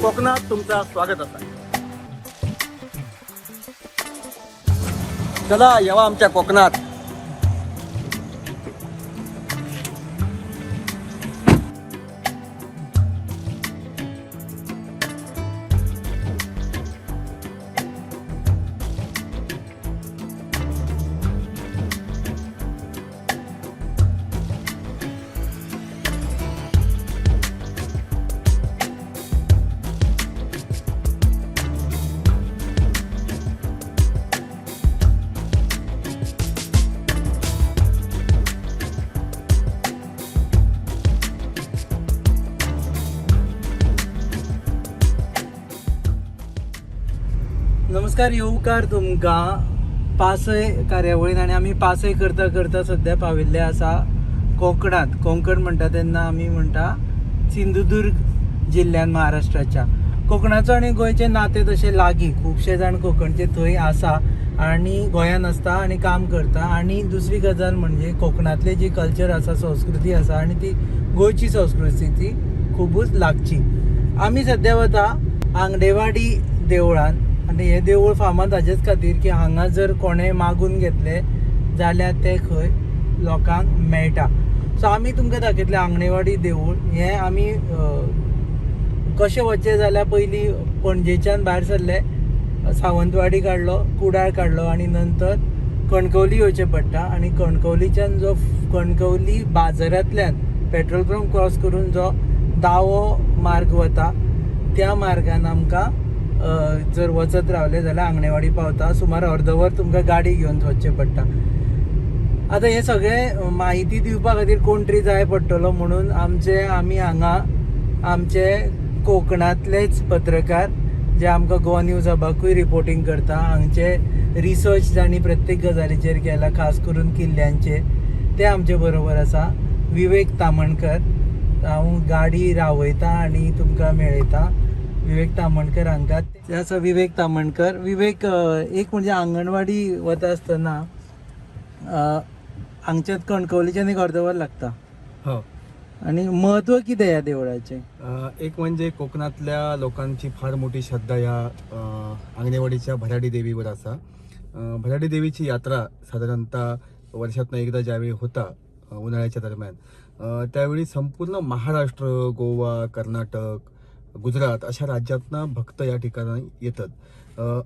कोकणात तुमचा स्वागत असा. चला येवा आमच्या कोकणात. नमस्कार, येवकार तुमकां पासय कार्यावळीन. आनी आमी पासय करता करता सद्या पाविल्ले आसा कोकणांत. कोंकण म्हणटा तेन्ना आमी म्हणटा सिंधुदुर्ग जिल्ल्यान महाराष्ट्राच्या. कोकणाचो आनी गोंयचें नातें तशें लागीं. खुबशे जाण कोंकणचे थंय आसा आनी गोंयान आसता आनी काम करता. आनी दुसरी गजाल म्हणजे कोकणांतलें जी कल्चर आसा, संस्कृती आसा आनी ती गोंयची संस्कृती ती खुबूच लागची. आमी सद्या वता आंगडेवाडी देवळान. आनी हें देवूळ फामाद हाजेच खातीर की हांगा जर कोणें मागून घेतलें जाल्यार तें खंय लोकांक मेळटा. सो आमी तुमकां दाखयतले आंगणेवाडी देवूळ. हें आमी कशें वचचें जाल्यार पयलीं पणजेच्यान भायर सरले, सावंतवाडी काडलो, कुडाळ काडलो आनी नंतर कणकवली येवचें पडटा. आनी कणकवलीच्यान जो कणकवली बाजारांतल्यान पेट्रोल पंप क्रॉस करून जो दावो मार्ग वता त्या मार्गान आमकां जर वचत रावले जाल्यार आंगणेवाडी पावता. सुमार अर्दवर तुमकां गाडी घेवन वचचें पडटा. आतां हें सगळें म्हायती दिवपा खातीर कोण तरी जाय पडटलो म्हणून आमचे आमी हांगा आमचे कोकणांतलेच पत्रकार जे आमकां गोवा न्यूज हबाकूय रिपोर्टींग करता, हांगचे रिसर्च जांणी प्रत्येक गजालीचेर केला, खास करून किल्ल्यांचेर, ते आमचे बरोबर आसा. विवेक तामणकर. हांव गाडी रावयता आनी तुमकां मेळयता विवेक तामणकर हांकां. ते आसा विवेक तामणकर. विवेक, एक म्हणजे आंगणवाडी वता आसतना हांगच्यान कणकवलीच्यान एक अर्दवर लागता. हो. आनी म्हत्व कितें ह्या देवळाचें? एक म्हणजे कोकणातल्या लोकांची फार मोठी श्रद्धा ह्या आंगणेवाडीच्या भराडी देवीवर असा. भराडी देवीची यात्रा साधारणतः वर्षातनं एकदा ज्यावेळी होता उन्हाळ्याच्या दरम्यान, त्यावेळी संपूर्ण महाराष्ट्र, गोवा, कर्नाटक, गुजरात अशा राज्यातनं भक्त या ठिकाणी येतात.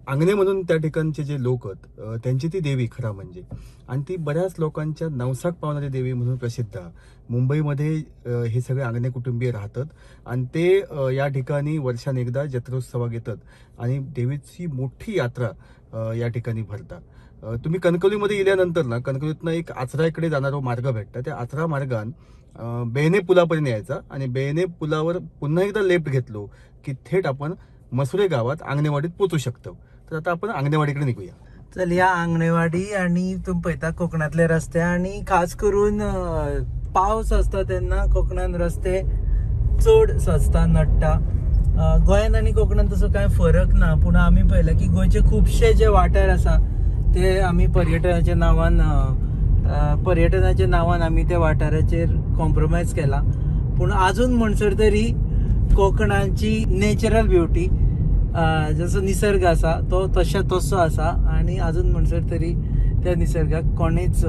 आंगणे म्हणून त्या ठिकाणचे जे लोक आहेत त्यांची ती देवी खरा म्हणजे, आणि ती बऱ्याच लोकांच्या नवसाक पावणारी देवी म्हणून प्रसिद्ध आहे. मुंबईमध्ये हे सगळे आंगणे कुटुंबीय राहतात आणि ते या ठिकाणी वर्षान एकदा जत्रोत्सवाक येतात आणि देवीची मोठी यात्रा या ठिकाणी भरतात. तुम्ही कणकवलीमध्ये गेल्यानंतर ना कणकवलीतनं एक आचराकडे जाणारा मार्ग भेटता. त्या आचरा मार्गान बेने पुलापर्यंत यायचा आणि बेने पुलावर पुन्हा एकदा लेफ्ट घेतलो की थेट आपण मसुरे गावात आंगणेवाडीत पोचू शकतो. तर आता आपण आंगणेवाडीकडे निघूया. चल या आंगणेवाडी. आनी तुमी पळयता कोकणांतले रस्ते आनी खास करून पावस आसता तेन्ना कोकणान रस्ते चड सजता, नडटा. गोंयांत आनी कोकणांत तसो कांय फरक ना, पूण आमी पळयलां की गोंयचे खुबशे जे वाठार आसा ते आमी पर्यटनाच्या नांवान आमी त्या वाठाराचेर कॉम्प्रोमायज केला. पूण आजून म्हणसर तरी कोकणाची नॅचरल ब्युटी, जसो निसर्ग आसा तो तशा तसो आसा आनी आजून म्हणसर तरी त्या निसर्गाक कोणेच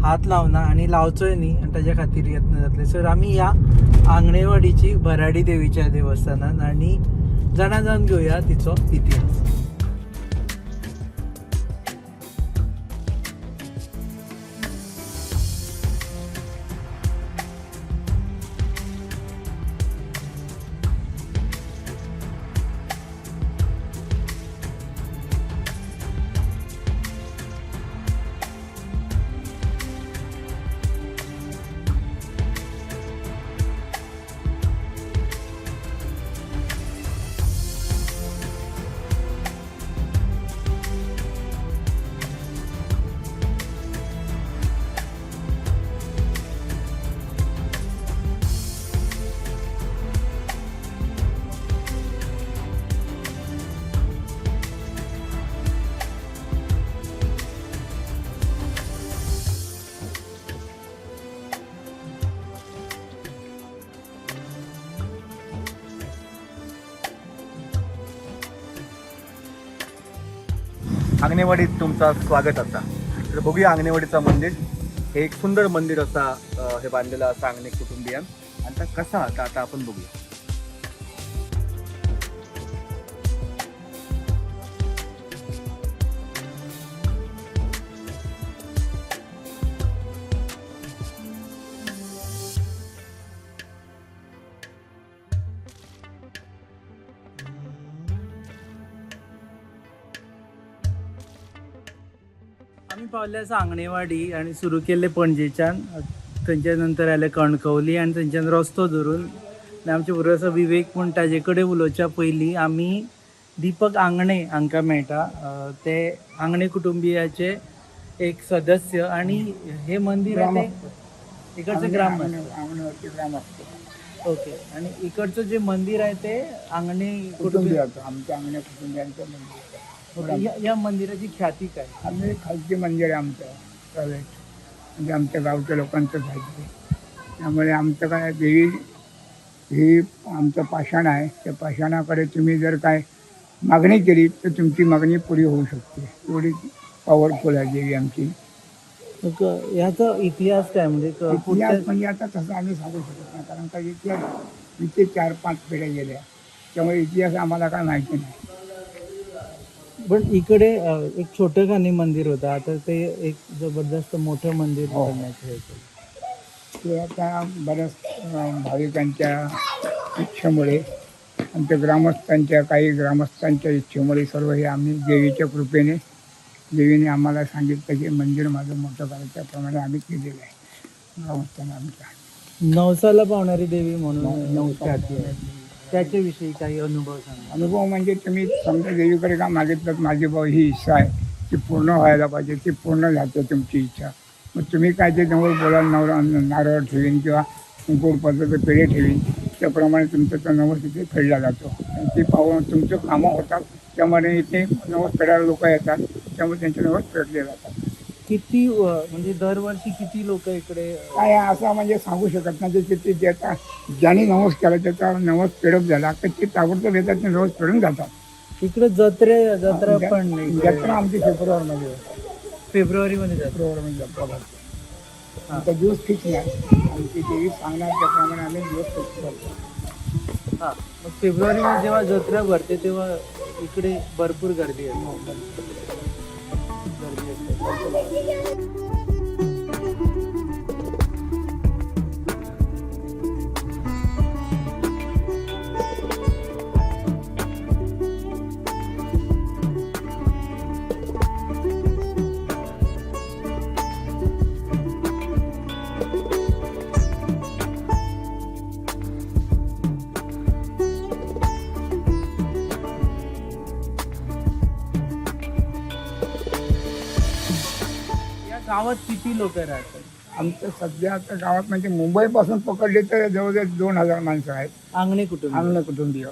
हात लावना आनी लावचोय न्ही, आनी ताज्या खातीर यत्न जातले. सर आमी ह्या आंगणेवाडीची भराडी देवीच्या देवस्थानान आनी जाणा जावन घेवया तिचो इतिहास. आंगणेवाडीत तुमचा स्वागत असा. तर बघूया आंगणेवाडीचा मंदिर. हे एक सुंदर मंदिर असा हे बांधलेलं असा आंगणे कुटुंबियान आणि आता कसा आता आता आपण बघूया. आमी पावले आसा आंगणेवाडी आनी सुरू केल्ले पणजेच्यान, थंयच्या नंतर आयले कणकवली आनी थंयच्यान रस्तो धरून आनी आमचे बरोबर आसा विवेक. पूण ताजे कडेन उलोवच्या पयलीं आमी दीपक आंगणे हांकां मेळटा. ते आंगणे कुटुंबियाचे एक सदस्य आणि हे मंदिर आहे ते इकडचं ग्रामस्थ. आंगणेवरती ग्रामस्थ. ओके. आणि इकडचं जे मंदिर आहे ते आंगणे कुटुंबीय कुटुंबियाचं, आमच्या आंगणे कुटुंबियांचं मंदिर आहे. ओके. या मंदिराची ख्याती काय? आम्ही खालती मंदिर आहे आमचं प्रायव्हेट, म्हणजे आमच्या गावच्या लोकांचंच आहे ते. त्यामुळे आमचं काय देवी ही आमचं पाषाण आहे. त्या पाषाणाकडे तुम्ही जर काय मागणी केली तर तुमची मागणी पुरी होऊ शकते. एवढी पॉवरफुल आहे देवी आमची. मग ह्याचा इतिहास काय म्हणजे इतिहास कुठच्या- म्हणजे आता तसं आम्ही सांगू शकत नाही, कारण का इतिहास इथे 4-5 पिढ्या गेल्या, त्यामुळे इतिहास आम्हाला काय माहिती नाही. पण इकडे एक छोटं खानी मंदिर होतं, आता ते एक जबरदस्त मोठं मंदिर हो. करण्याचं हे केलं. ते आता बऱ्याच भाविकांच्या इच्छेमुळे, आमच्या ग्रामस्थांच्या, काही ग्रामस्थांच्या इच्छेमुळे सर्व हे आम्ही देवीच्या कृपेने, देवीने आम्हाला सांगितलं की मंदिर माझं मोठं करायचं, त्याप्रमाणे आम्ही केलेलं आहे ग्रामस्थांना आमच्या. नवसाला पावणारी देवी म्हणून नवसाला ख्याती आहे, त्याच्याविषयी काही अनुभव सांगा. अनुभव म्हणजे तुम्ही समजा देवीकडे का मागितलं, माझी भाऊ ही इच्छा आहे ती पूर्ण व्हायला पाहिजे, ती पूर्ण जाते तुमची इच्छा. मग तुम्ही काय ते नवल बोला, नवरा नारळ ठेवीन किंवा गोड पदार्थ पेढे ठेवीन, त्याप्रमाणे तुमचं तो नवस तिथे फेडला जातो आणि ती पाहून तुमचं कामं होतात. त्यामुळे इथे नवस फेडायला लोक येतात, त्यामुळे त्यांचे नवस फेडले जातात. किती म्हणजे दरवर्षी किती लोक इकडे काय असं म्हणजे सांगू शकत नाही की किती. ज्याचा ज्याने नवस केला त्याचा नवस फेडप झाला तर ते ताबडतोब येतात, ते नवस फेडून जातात. इकडे जत्रा पण इकडे जत्रा आमची फेब्रुवारीमध्ये होते. फेब्रुवारीमध्ये जात्रा. फेब्रुवारीमध्ये जत्रा भरते. आमचा दिवस फिक्स नाही, आमची देवी सांगणार त्याप्रमाणे आम्ही दिवस फिक्स करतो. हा, मग फेब्रुवारीमध्ये जेव्हा जत्रा भरते तेव्हा इकडे भरपूर गर्दी असते. गर्दी असते. या गावात किती लोक राहतात? आमचं सध्या आता गावात म्हणजे मुंबईपासून पकडले तर जवळजवळ 2000 माणसं आहेत. आंगणे कुटुंब. आंगण कुटुंबीय.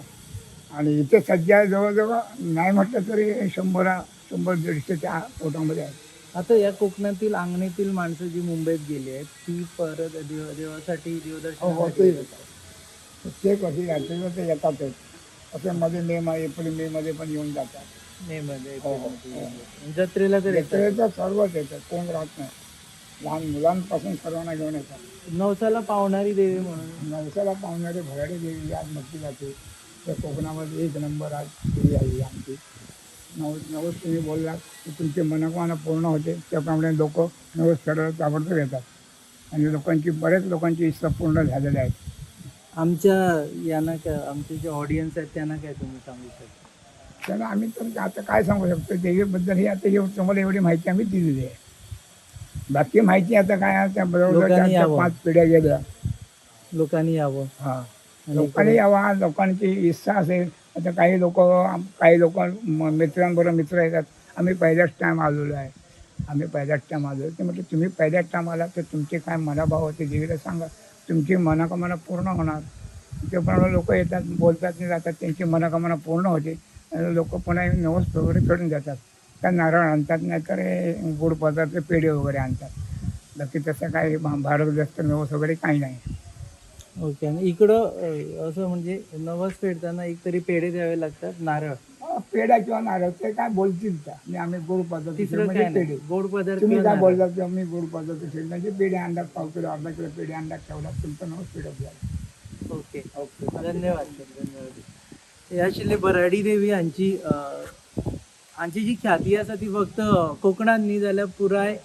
आणि इथे सध्या जवळजवळ नाही म्हटलं तरी 100-150 पोटामध्ये आहेत. आता या कोकणातील आंगणीतील माणसं जी मुंबईत गेली आहेत ती परत देवासाठी हो हो, देवदर्शनासाठी ते येतात. प्रत्येक वर्षी यात्रेला ते येतातच. असे मध्ये मे एप्रिल मे मध्ये पण येऊन जातात. मे मध्ये, हो, हो, एप्रिलमध्ये. जत्रेला तर येतात. जत्रेला सर्वच येतात, कोण राहत नाही. लहान मुलांपासून सर्वांना घेऊन येतात. नवसाला पावणारी देवी म्हणून. नवसाला पावणारी भराडी देवी आज म्हटली जाते. त्या कोकणामध्ये एक नंबर आज देवी आहे ही आमची. नवस तुम्ही बोललात की तुमची मनोकामना पूर्ण होते. त्याप्रमाणे लोक नवस फेडायला ताबडतोब येतात आणि लोकांची, बऱ्याच लोकांची इच्छा पूर्ण झालेल्या आहेत. आमच्या यांना काय, आमचे जे ऑडियन्स आहेत त्यांना काय तुम्ही सांगू शकता? तर आम्ही तर आता काय सांगू शकतो देवीबद्दल? ही आता हे तुम्हाला एवढी माहिती आम्ही दिलेली आहे. बाकी माहिती आता काय आहे, त्या बरोबर लोकांनी चार यावं. पाच पिढ्या गेल्या. लोकांनी यावं. हां, आणि लोकांनी यावा, लोकांची इच्छा असेल. आता काही लोक, काही लोक मित्रांबरोबर मित्र येतात, आम्ही पहिल्याच टाईम आलेलो आहे, आम्ही पहिल्याच टाईम आलो. ते म्हटलं तुम्ही पहिल्याच टाईम आला तर तुमचे काय मनाभाव होते देवीला सांगा, तुमची मनोकामना पूर्ण होणार. त्याप्रमाणे लोक येतात, बोलतात आणि जातात, त्यांची मनोकामना पूर्ण होते आणि लोक पुन्हा येऊन नवस वगैरे फेडून जातात. त्या नारळ आणतात, नाहीतर हे गोड पदार्थ पेढे वगैरे आणतात. बाकी तसं काही भारतग्रस्त नवस वगैरे काही नाही. ओके. आणि इकडं असं म्हणजे नवस फेडताना एक तरी पेढे द्यावे लागतात, नारळ. पेढा किंवा नारळ ते काय बोलतील का आणि आम्ही गोड पदार्थ तिसरं म्हणजे काय नाही. पेढे. गोड पदार्थ तुम्ही किंवा काय नारळ. बोललात तेव्हा मी गोड पदार्थ शेंगदाण्याचे म्हणजे पेढे आणतात, पाव किलो अर्धा किलो पेढे आणतात ठेवला, तुमचं नाव पेढं झालं. ओके, ओके, धन्यवाद सर, धन्यवाद. हे आशिल्ले भराडी देवी हांची हांची जी ख्याती आसा ती फक्त कोकणांत न्ही जाल्यार पुराय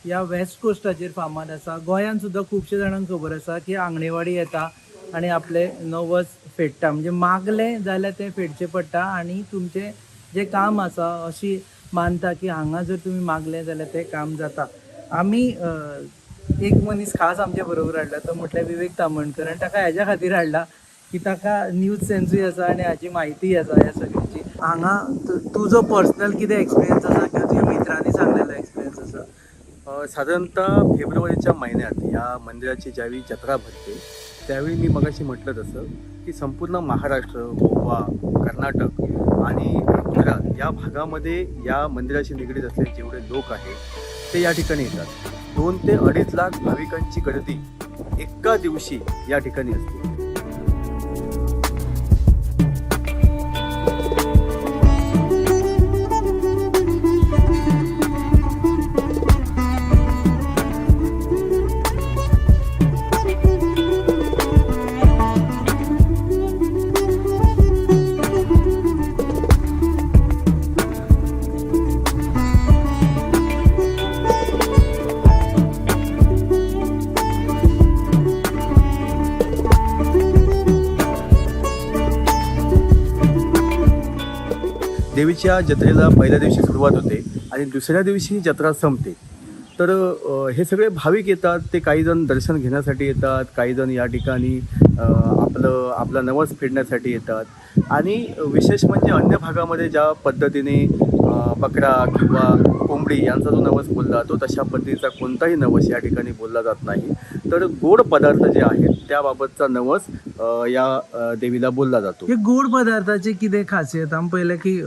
ह्या वेस्ट कोस्टाचेर फामाद आसा. गोंयांत सुद्दां खुबशे जाणांक खबर आसा की आंगणेवाडी येता आनी आपले नवस फेडटा, म्हणजे मागलें जाल्यार तें फेडचें पडटा आनी तुमचें जें काम आसा अशी मानता की हांगा जर तुमी मागलें जाल्यार तें काम जाता. आमी एक मनीस खास आमचे बरोबर हाडला तो म्हटल्यार विवेक तामणकर आनी ताका हेज्या खातीर हाडला की ताका न्यूज सेन्सूय आसा आनी हाची म्हायतीय आसा ह्या सगळ्याची. हांगा तुजो पर्सनल कितें एक्सपिरियन्स आसा किंवा तुज्या मित्रांनी सांगलेलो एक्सपिरियन्स आसा? साधारणतः फेब्रुवारीच्या महिन्यात या मंदिराची ज्यावेळी जत्रा भरते त्यावेळी मी मगाशी म्हटलं तसं की संपूर्ण महाराष्ट्र, गोवा, कर्नाटक आणि गुजरात या भागामध्ये या मंदिराशी निगडीत असलेले जेवढे लोक आहेत ते या ठिकाणी येतात. 2 ते 2.5 लाख भाविकांची गर्दी एका दिवशी या ठिकाणी असते. देवीच्या जत्रेला पहिल्या दिवशी सुरुवात होते आणि दुसऱ्या दिवशी जत्रा संपते. तर हे सगळे भाविक येतात, ते काही जण दर्शन घेण्यासाठी येतात, काही जण या ठिकाणी आपला नवस फेडण्यासाठी येतात. आणि विशेष म्हणजे अन्य भागामध्ये ज्या पद्धतीने बकरा किंवा कोंबडी यांचा जो नवस बोलला जातो तशा पद्धतीचा कोणताही नवस या ठिकाणी बोलला जात नाही. तर गोड पदार्थ जे आहेत त्याबाबतचा नवस या देवीला बोलला जातो. हे गोड पदार्थाचे कितें खासियत? आमी पळयलें की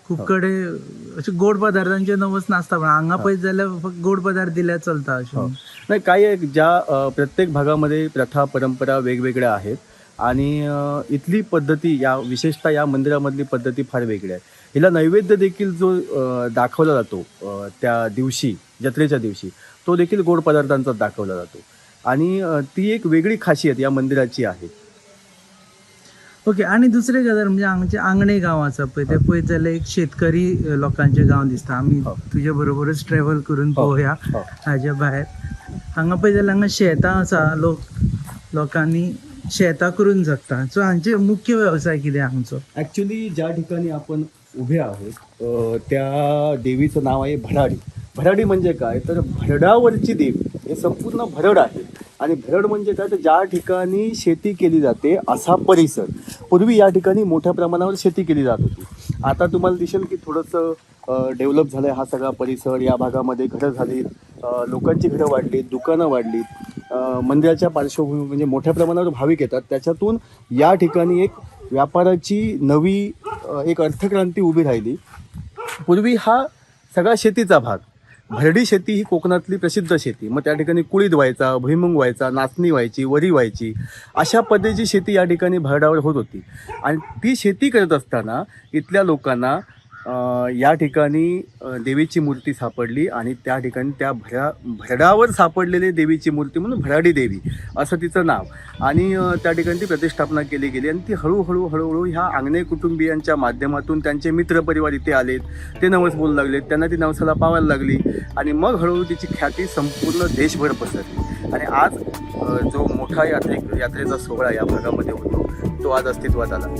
खूब कडेन अशे गोड पदार्थांचे नवस नासता, पण हांगा पळयत जाल्यार फक्त गोड पदार्थ दिल्यार चलता अशें. नाही, काही एक ज्या प्रत्येक भागामध्ये प्रथा परंपरा वेगवेगळ्या आहेत आणि इथली पद्धती या विशेषतः या मंदिरामधली पद्धती फार वेगळी आहे. हिला नैवेद्य देखील जो दाखवला जातो त्या दिवशी जत्रेच्या दिवशी तो देखील गोड पदार्थांचा दाखवला जातो आणि ती एक वेगळी खासियत या मंदिराची आहे. ओके, आणि दुसरे गजाल म्हणजे हांगचे आंगणे गांव आसा पळय, ते पळयत जाल्यार एक शेतकरी लोकांचे गांव दिसता. आमी तुजे बरोबरच ट्रॅवल करून पळोवया हाज्या भायर. हांगा पळयत जाल्यार हांगा शेतां आसा, लोकांनी शेतां करून जगता. सो हांचे मुख्य वेवसाय कितें हांगचो? ॲक्च्युली ज्या ठिकाणी आपण उभे आहोत त्या देवीचं नाव आहे भराडी. भराडी म्हणजे काय तर भरडावरची देवी. हे संपूर्ण भरड आहे आणि भरड म्हणजे काय तर ज्या ठिकाणी शेती केली जाते असा परिसर. पूर्वी या ठिकाणी मोठ्या प्रमाणावर शेती केली जात होती. आता तुम्हाला दिसेल की थोडंसं डेव्हलप झालं आहे हा सगळा परिसर. या भागामध्ये घरं झालीत, लोकांची घरं वाढलीत, दुकानं वाढलीत. मंदिराच्या पार्श्वभूमी म्हणजे मोठ्या प्रमाणावर भाविक येतात, त्याच्यातून या ठिकाणी एक व्यापाराची नवी एक अर्थक्रांती उभी राहिली. पूर्वी हा सगळा शेतीचा भाग, भरडी शेती ही कोकणातली प्रसिद्ध शेती. मग त्या ठिकाणी कुळीद व्हायचा, भुईमुंग व्हायचा, नाचणी व्हायची, वरी व्हायची, अशा पद्धतीची शेती या ठिकाणी भरडावर होत होती. आणि ती शेती करत असताना इथल्या लोकांना या ठिकाणी देवीची मूर्ती सापडली आणि त्या ठिकाणी त्या भरडावर सापडलेली देवीची मूर्ती म्हणून भराडी देवी असं तिचं नाव. आणि त्या ठिकाणी ती प्रतिष्ठापना केली गेली आणि ती हळूहळू हळूहळू ह्या आंगणे कुटुंबियांच्या माध्यमातून त्यांचे मित्रपरिवार इथे आलेत, ते नवस बोलू लागलेत, त्यांना ती नवसाला पावायला लागली आणि मग हळूहळू तिची ख्याती संपूर्ण देशभर पसरली. आणि आज जो मोठा यात्रेचा सोहळा या भागामध्ये होतो तो आज अस्तित्वात आला.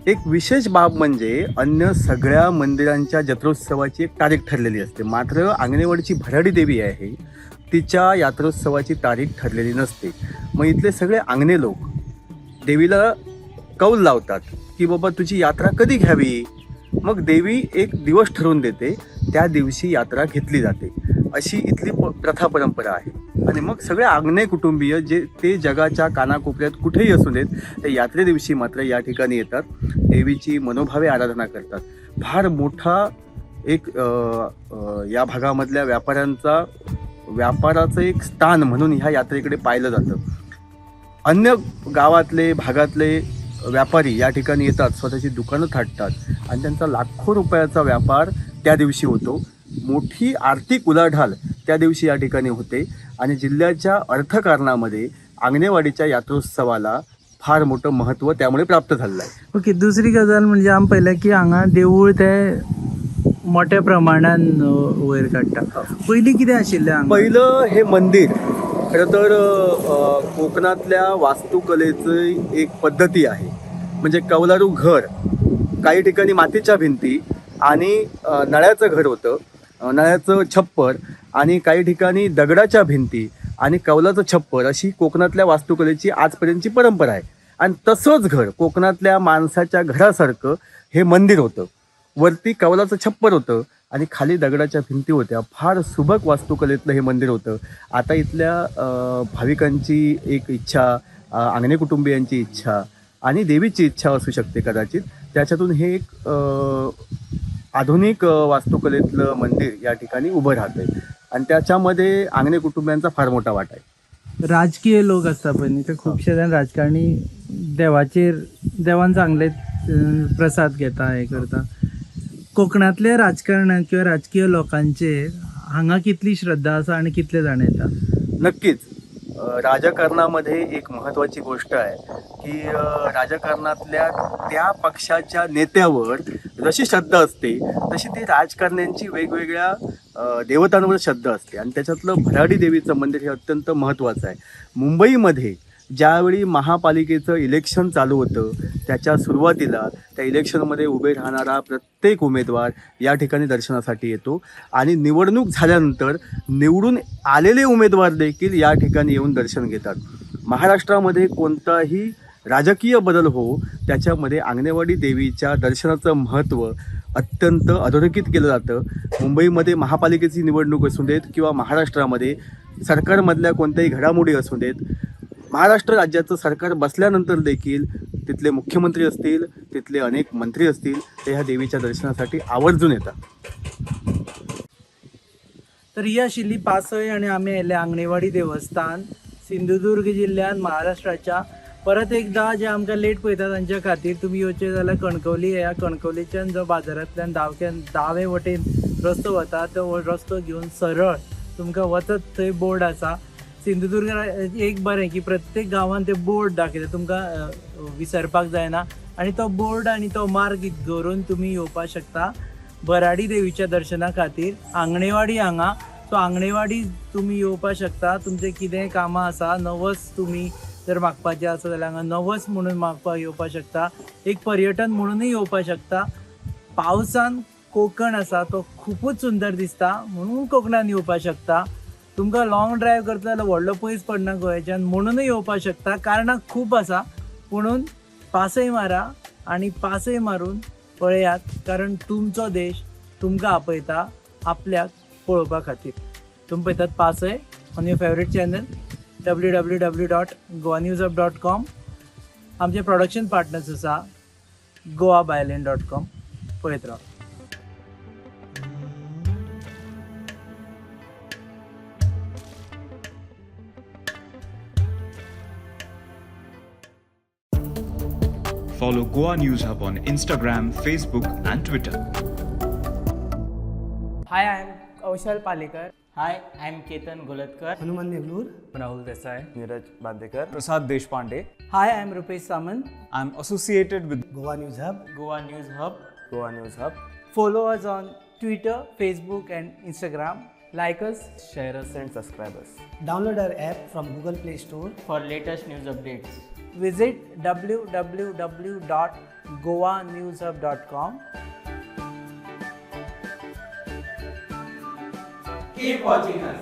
एक विशेष बाब म्हणजे अन्य सगळ्या मंदिरांच्या जत्रोत्सवाची एक तारीख ठरलेली असते, मात्र आंगणेवाडीची भराडी देवी आहे तिच्या यात्रोत्सवाची तारीख ठरलेली नसते. मग इथले सगळे आंगणे लोक देवीला कौल लावतात की बाबा तुझी यात्रा कधी घ्यावी. मग देवी एक दिवस ठरवून देते, त्या दिवशी यात्रा घेतली जाते. अशी इथली प्रथा परंपरा आहे. आणि मग सगळे आग्नेय कुटुंबीय जे ते जगाच्या कानाकोपऱ्यात कुठेही असू देत, ते यात्रे दिवशी मात्र या ठिकाणी येतात, देवीची मनोभावे आराधना करतात. फार मोठा एक या भागामधल्या व्यापाऱ्यांचा व्यापाराचं एक स्थान म्हणून ह्या यात्रेकडे पाहिलं जातं. अन्य गावातले भागातले व्यापारी या ठिकाणी येतात, स्वतःची दुकानं थाटतात आणि त्यांचा लाखो रुपयाचा व्यापार त्या दिवशी होतो. मोठी आर्थिक उलाढाल त्या दिवशी या ठिकाणी होते आणि जिल्ह्याच्या अर्थकारणामध्ये आंगणेवाडीच्या यात्रोत्सवाला फार मोठं महत्त्व त्यामुळे प्राप्त झालेलं आहे. ओके, दुसरी गजाल म्हणजे आमी पळयलें की हांगा देवूळ ते मोठ्या प्रमाणान वयर काडटा. पयलीं कितें आशिल्लें हांगा? पहिलं हे मंदिर खरं तर कोकणातल्या वास्तुकलेची एक पद्धती आहे. म्हणजे कौलारू घर, काही ठिकाणी मातीच्या भिंती आणि नळ्याचं घर होतं, नळ्याचं छप्पर आणि काही ठिकाणी दगडाच्या भिंती आणि कौलाचं छप्पर, अशी कोकणातल्या वास्तुकलेची आजपर्यंतची परंपरा आहे. आणि तसंच घर कोकणातल्या माणसाच्या घरासारखं हे मंदिर होतं. वरती कौलाचं छप्पर होतं आणि खाली दगडाच्या भिंती होत्या. फार सुबक वास्तुकलेतलं हे मंदिर होतं. आता इथल्या भाविकांची एक इच्छा, आंगणे कुटुंबियांची इच्छा आणि देवीची इच्छा असू शकते कदाचित, त्याच्यातून हे एक आधुनिक वास्तुकलेतलं मंदिर या ठिकाणी उभं राहतंय आणि त्याच्यामध्ये आंगणे कुटुंबियांचा फार मोठा वाटा आहे. राजकीय लोक आसता पळय न्ही, ते खुबशे जाण राजकारणी देवाचेर देवान सांगले प्रसाद घेता, हें करता. कोकणांतल्या राजकारणान किंवा राजकीय लोकांचेर हांगा कितली श्रद्धा आसा आनी कितले जाण येता? नक्कीच राजकारणामध्ये एक महत्त्वाची गोष्ट आहे की राजकारणातल्या त्या पक्षाच्या नेत्यावर जशी श्रद्धा असते तशी ती राजकारण्यांची वेगवेगळ्या देवतांवर श्रद्धा असते आणि त्याच्यातलं भराडी देवीचं मंदिर हे अत्यंत महत्त्वाचं आहे. मुंबईमध्ये ज्यावेळी महापालिकेचं इलेक्शन चालू होतं त्याच्या सुरुवातीला त्या इलेक्शनमध्ये उभे राहणारा प्रत्येक उमेदवार या ठिकाणी दर्शनासाठी येतो आणि निवडणूक झाल्यानंतर निवडून आलेले उमेदवार देखील या ठिकाणी येऊन दर्शन घेतात. महाराष्ट्रामध्ये कोणताही राजकीय बदल हो, त्याच्यामध्ये आंगणेवाडी देवीच्या दर्शनाचं महत्त्व अत्यंत अधोरेखित केलं जातं. मुंबईमध्ये महापालिकेची निवडणूक असू देत किंवा महाराष्ट्रामध्ये सरकारमधल्या कोणत्याही घडामोडी असू देत, महाराष्ट्र राज्याचं सरकार बसल्यानंतर देखील तिथले मुख्यमंत्री असतील, तिथले अनेक मंत्री असतील, ते ह्या देवीच्या दर्शनासाठी आवर्जून येतात. तर ही आशिल्ली पासय आनी आमी आयिल्ले आंगणेवाडी देवस्थान, सिंधुदुर्ग जिल्ल्यांत महाराष्ट्राच्या. परत एकदा जे आमकां लेट पळयता तांच्या खातीर तुमी येवचें जाल्यार कणकवली येया. कणकवलीच्यान जो बाजारांतल्यान दावे वटेन रस्तो वता तो रस्तो घेवन सरळ तुमकां वचत थंय बोर्ड आसा. सिंधुदुर्ग एक बरें की प्रत्येक गांवान ते बोर्ड दाखयता, तुमकां विसरपाक जायना आनी तो बोर्ड आनी तो मार्ग धरून तुमी येवपाक शकता भराडी देवीच्या दर्शना खातीर आंगणेवाडी हांगा. सो आंगणेवाडी तुमी येवपाक शकता. तुमचें कितेंय कामां आसा, नवस तुमी जर मागपाचें आसा जाल्यार हांगा नवस म्हणून मागपाक येवपाक शकता. एक पर्यटन म्हणूनय येवपाक शकता. पावसान कोकण आसा तो खुबूच सुंदर दिसता म्हणून कोकणान येवपाक शकता. तुमकां लॉंग ड्रायव्ह करता जाल्यार व्हडलो पयस पडना गोंयच्यान म्हणूनय येवपाक शकता. कारणां खूब आसा, पुणून पासय मारा आनी पासय मारून पळयात, कारण तुमचो देश तुमकां आपयता आपल्याक पळोवपा खातीर. तुमी पळयतात पासय on your favourite channel www.goanewshub.com. आमचे प्रोडक्शन पार्टनर्स आसा goabyland.com. पळयत राव. Follow Goa News Hub on Instagram, Facebook, and Twitter. Hi, I am Kaushal Palekar. Hi, I am Ketan Golatkar. Hanuman Neglur. Rahul Desai. Neeraj Bandekar. Prasad Deshpande. Hi, I am Rupesh Samant. I am associated with Goa News Hub. Goa News Hub. Goa News Hub. Follow us on Twitter, Facebook and Instagram. Like us, share us and subscribe us. Download our app from Google Play Store for latest news updates. Visit www.goanewshub.com. Keep watching us.